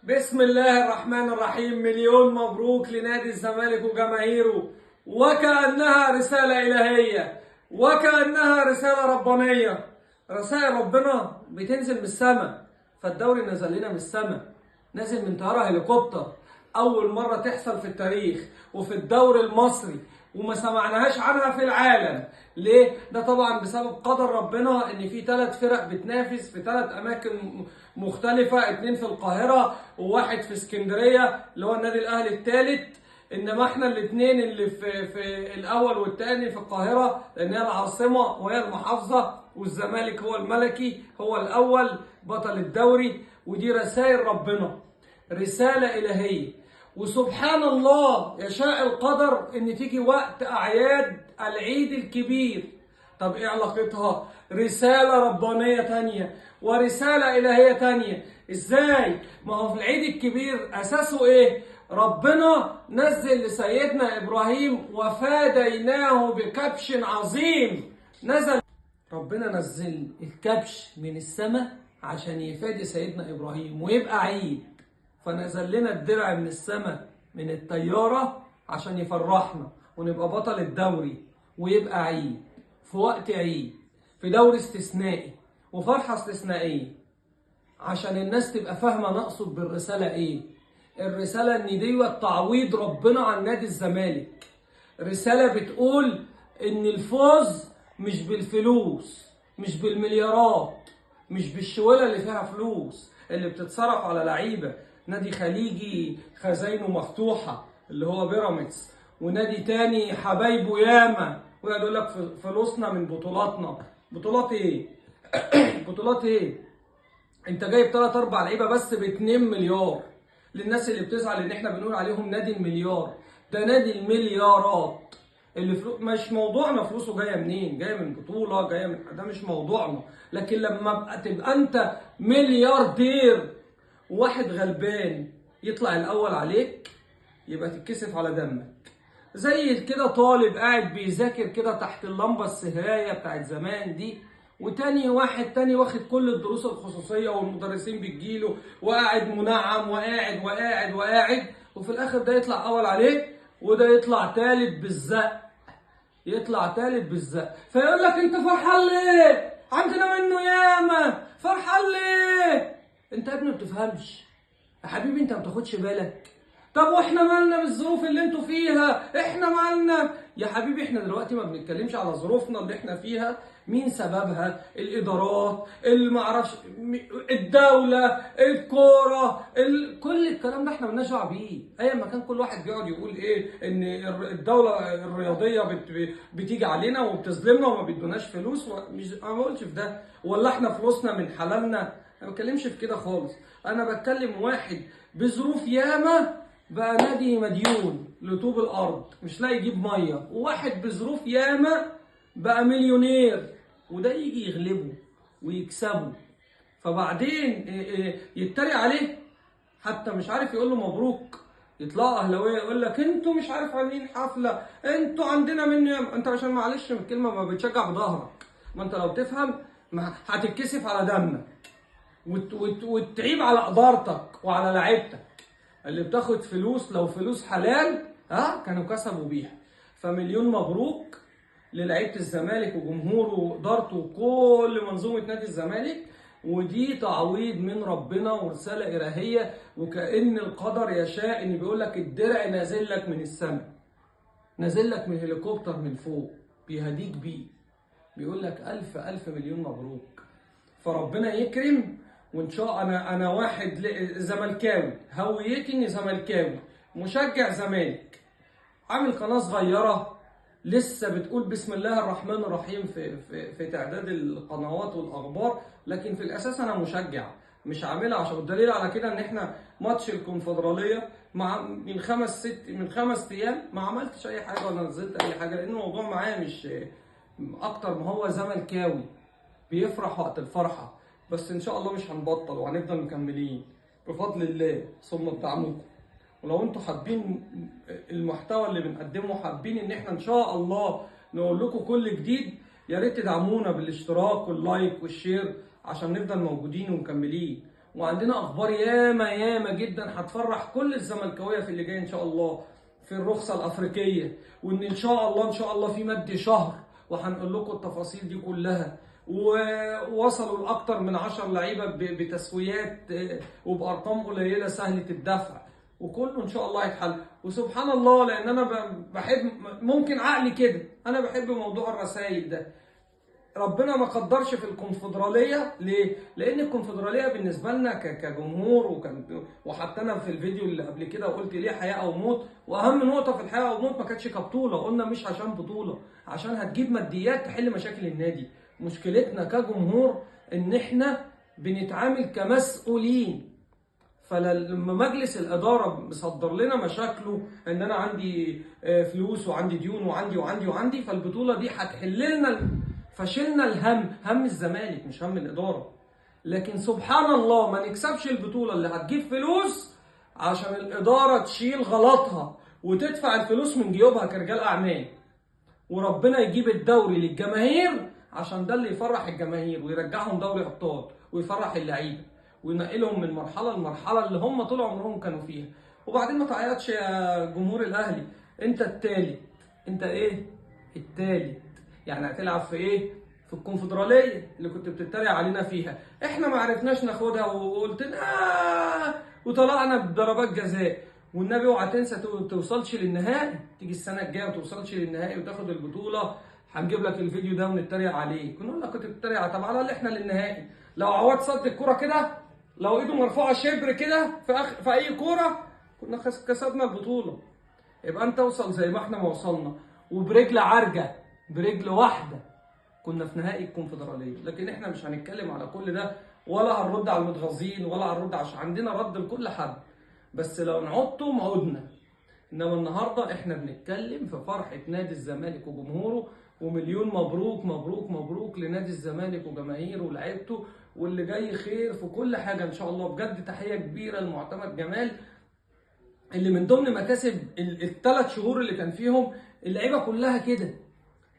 بسم الله الرحمن الرحيم. مليون مبروك لنادي الزمالك وجماهيره، وكأنها رسالة إلهية، وكأنها رسالة ربانية. رسائل ربنا بتنزل من السماء، فالدوري نزل لنا من السماء، نازل من طيارة هليكوبتر، أول مرة تحصل في التاريخ وفي الدوري المصري، وما سمعناهاش عنها في العالم. ليه؟ ده طبعا بسبب قدر ربنا ان في 3 فرق بتنافس في 3 اماكن مختلفة، 2 في القاهرة وواحد في اسكندرية اللي هو النادي الاهلي الثالث. انما احنا الاثنين اللي في الاول والثاني في القاهرة، لان هي العاصمة وهي المحافظة، والزمالك هو الملكي، هو الاول بطل الدوري. ودي رسائل ربنا، رسالة الهية. وسبحان الله يشاء القدر ان تيجي وقت اعياد العيد الكبير. طب ايه علاقتها؟ رسالة ربانية تانية ورسالة الهية تانية. ازاي؟ ما هو في العيد الكبير اساسه ايه؟ ربنا نزل لسيدنا ابراهيم وفاديناه بكبش عظيم. نزل ربنا، نزل الكبش من السماء عشان يفادي سيدنا ابراهيم ويبقى عيد. فنزل لنا الدرع من السماء من الطيارة عشان يفرحنا ونبقى بطل الدوري ويبقى عيد في وقت عيد، في دوري استثنائي وفرحة استثنائية، عشان الناس تبقى فاهمة نقصد بالرسالة ايه. الرسالة ان دي تعويض ربنا عن نادي الزمالك. رسالة بتقول ان الفوز مش بالفلوس، مش بالمليارات، مش بالشوالة اللي فيها فلوس اللي بتتصرف على لعيبة. نادي خليجي خزاينه مفتوحة اللي هو بيراميدز، ونادي تاني حبايبه ياما، ويقعد يقول لك فلوسنا من بطولاتنا. بطولات ايه؟ بطولات ايه؟ انت جايب 3 4 لعيبة بس ب 2 مليار. للناس اللي بتزعل ان احنا بنقول عليهم نادي المليار، ده نادي المليارات. اللي مش موضوعنا فلوسه جاية منين، جاية من بطوله، جاية من، ده مش موضوعنا. لكن لما تبقى انت ملياردير وواحد غلبان يطلع الاول عليك، يبقى تتكسف على دمك. زي كده طالب قاعد بيذاكر كده تحت اللمبة السهرايه بتاعت زمان دي، وتاني واحد تاني واخد كل الدروس الخصوصية والمدرسين بتجيله، وقاعد منعم وقاعد وقاعد وقاعد، وفي الاخر ده يطلع اول عليه وده يطلع تالت بالزق، يطلع تالت بالزق. فيقول لك انت فرحان ليه؟ عندنا منه ياما، فرحان ليه؟ انت يا ابني ما بتفهمش يا حبيبي، انت ما بتاخدش بالك. طب واحنا مالنا بالظروف اللي انتوا فيها؟ احنا مالنا يا حبيبي؟ احنا دلوقتي ما بنتكلمش على ظروفنا اللي احنا فيها، مين سببها؟ الادارات، المعرفش، الدولة، الكورة، كل الكلام ده احنا مالناش دعوه بيه. ايا ما كان كل واحد بيقعد يقول ايه، ان الدولة الرياضية بتيجي علينا وبتظلمنا وما بيدوناش فلوس، مش انا ما بقولش في ده، ولا احنا فلوسنا من حلالنا، انا ما بتكلمش في كده خالص. انا بتكلم واحد بظروف ياما بقى نادي مديون لطوب الارض مش لاقي يجيب مية، وواحد بظروف ياما بقى مليونير، وده يجي يغلبه ويكسبه، فبعدين يتريق عليه، حتى مش عارف يقول له مبروك. يطلعوا اهلاويه يقول لك انتوا مش عارف عاملين حفلة، انتوا عندنا منه ياما. انت عشان معلش من الكلمة ما بتشجع بظهرك، ما انت لو تفهم هتتكسف على دمك وتعيب على ادارتك وعلى لعيبتك اللي بتاخد فلوس. لو فلوس حلال ها كانوا كسبوا بيها. فمليون مبروك للعيبة الزمالك وجمهوره وادارته وكل منظومة نادي الزمالك. ودي تعويض من ربنا ورسالة الهيه، وكأن القدر يشاء ان بيقول لك الدرع نازل لك من السماء، نازل لك من هليكوبتر من فوق بيهديك بيه، بيقول لك الف الف مليون مبروك. فربنا يكرم. وان شاء انا واحد زملكاوي، هويتي اني زملكاوي، مشجع زمالك، عامل قناة صغيرة لسه بتقول بسم الله الرحمن الرحيم في في في تعداد القنوات والاخبار، لكن في الاساس انا مشجع، مش عاملها عشان. الدليل على كده ان احنا ماتش الكونفدراليه مع من 5 ايام ما عملتش اي حاجة ولا نزلت اي حاجة، لان الموضوع معايا مش اكتر ما هو زملكاوي بيفرح وقت الفرحة. بس ان شاء الله مش هنبطل وهنفضل مكملين بفضل الله ثم بدعمكم. ولو انتوا حابين المحتوى اللي بنقدمه، حابين ان احنا ان شاء الله نقول لكم كل جديد، يا ريت تدعمونا بالاشتراك وال like وال share عشان نفضل موجودين ومكملين. وعندنا اخبار ياما ياما جدا هتفرح كل الزملكاويه في اللي جاي ان شاء الله، في الرخصة الافريقية، وان ان شاء الله ان شاء الله في مد شهر وهنقول لكم التفاصيل دي كلها. ووصلوا لاكثر من 10 لعيبة بتسويات وبارقام قليله سهلة الدفع، وكله ان شاء الله هيتحل. وسبحان الله، لان انا بحب، ممكن عقلي كده، انا بحب موضوع الرسائل ده. ربنا ما قدرش في الكونفدراليه، ليه؟ لان الكونفدراليه بالنسبة لنا كجمهور، وحتى انا في الفيديو اللي قبل كده قلت ليه حياة او موت، واهم نقطة في الحياة او موت ما كانتش كبطوله، قلنا مش عشان بطوله، عشان هتجيب ماديات تحل مشاكل النادي. مشكلتنا كجمهور ان احنا بنتعامل كمسؤولين، فلما مجلس الادارة مصدر لنا مشاكله ان انا عندي فلوس وعندي ديون وعندي وعندي وعندي، فالبطوله دي هتحل لنا، فشلنا الهم، هم الزمالك مش هم الادارة. لكن سبحان الله ما نكسبش البطولة اللي هتجيب فلوس عشان الادارة تشيل غلطها وتدفع الفلوس من جيوبها كرجال اعمال، وربنا يجيب الدوري للجماهير عشان ده اللي يفرح الجماهير ويرجعهم دوري ابطال ويفرح اللعيبة وينقلهم من مرحلة لمرحلة اللي هم طول عمرهم كانوا فيها. وبعدين ما تعيطش يا جمهور الاهلي، انت التالت، انت ايه؟ التالت، يعني هتلعب في ايه؟ في الكونفدراليه اللي كنت بتتريق علينا فيها، احنا ما عرفناش ناخدها وقلت وطلعنا بضربات جزاء. والنبي اوعى تنسى توصلش للنهائي، تيجي السنة الجاية وتوصلش للنهائي وتاخد البطولة، هنجيب لك الفيديو ده ونتريق عليه، كنا نقول لك كنت بتتريق، طب على الاقل احنا للنهائي. لو عواد صد الكورة كده، لو ايده مرفوعة شبر كده في اي كورة كنا كسبنا البطولة. يبقى انت اوصل زي ما احنا ما وصلنا، وبرجل عرجه، برجل واحدة كنا في نهائي الكونفدراليه. لكن احنا مش هنتكلم على كل ده، ولا هنرد على المتغاظين، ولا هنرد، عشان عندنا رد لكل حد، بس لو نعدتم عدنا. انما النهارده احنا بنتكلم في فرحه نادي الزمالك وجمهوره، ومليون مبروك مبروك مبروك لنادي الزمالك وجماهيره ولاعيبته، واللي جاي خير في كل حاجة ان شاء الله. بجد تحية كبيرة لمعتمد جمال اللي من ضمن مكاسب الثلاث شهور اللي كان فيهم اللعيبة كلها كده.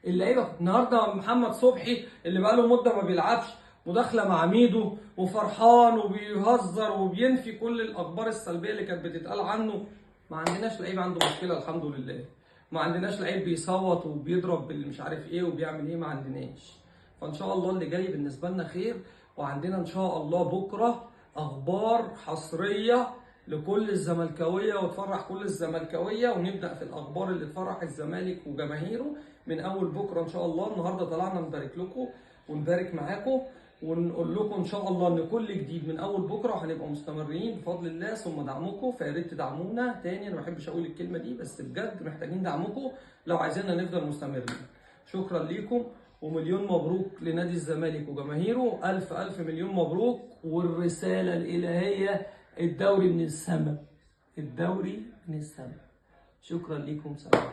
اللعيبة النهارده محمد صبحي اللي بقاله مده ما بيلعبش، مداخله مع ميدو وفرحان وبيهزر وبينفي كل الاخبار السلبية اللي كانت بتتقال عنه. ما عندناش لعيب عنده مشكلة الحمد لله، ما عندناش لعيب بيصوت وبيضرب باللي مش عارف ايه وبيعمل ايه، ما عندناش. فان شاء الله اللي جاي بالنسبة لنا خير، وعندنا ان شاء الله بكره اخبار حصرية لكل الزملكاويه وتفرح كل الزملكاويه، ونبدا في الاخبار اللي تفرح الزمالك وجماهيره من اول بكره ان شاء الله. النهارده طلعنا نبارك لكم ونبارك معاكم ونقول لكم ان شاء الله ان كل جديد من اول بكره، وهنبقى مستمرين بفضل الله ثم دعمكم. فيا ريت تدعمونا تاني، انا ما بحبش اقول الكلمة دي بس بجد محتاجين دعمكم لو عايزيننا نفضل مستمرين. شكرا ليكم، ومليون مبروك لنادي الزمالك وجماهيره، الف الف مليون مبروك. والرسالة الالهية، الدوري من السماء، الدوري من السماء. شكرا ليكم، سلام.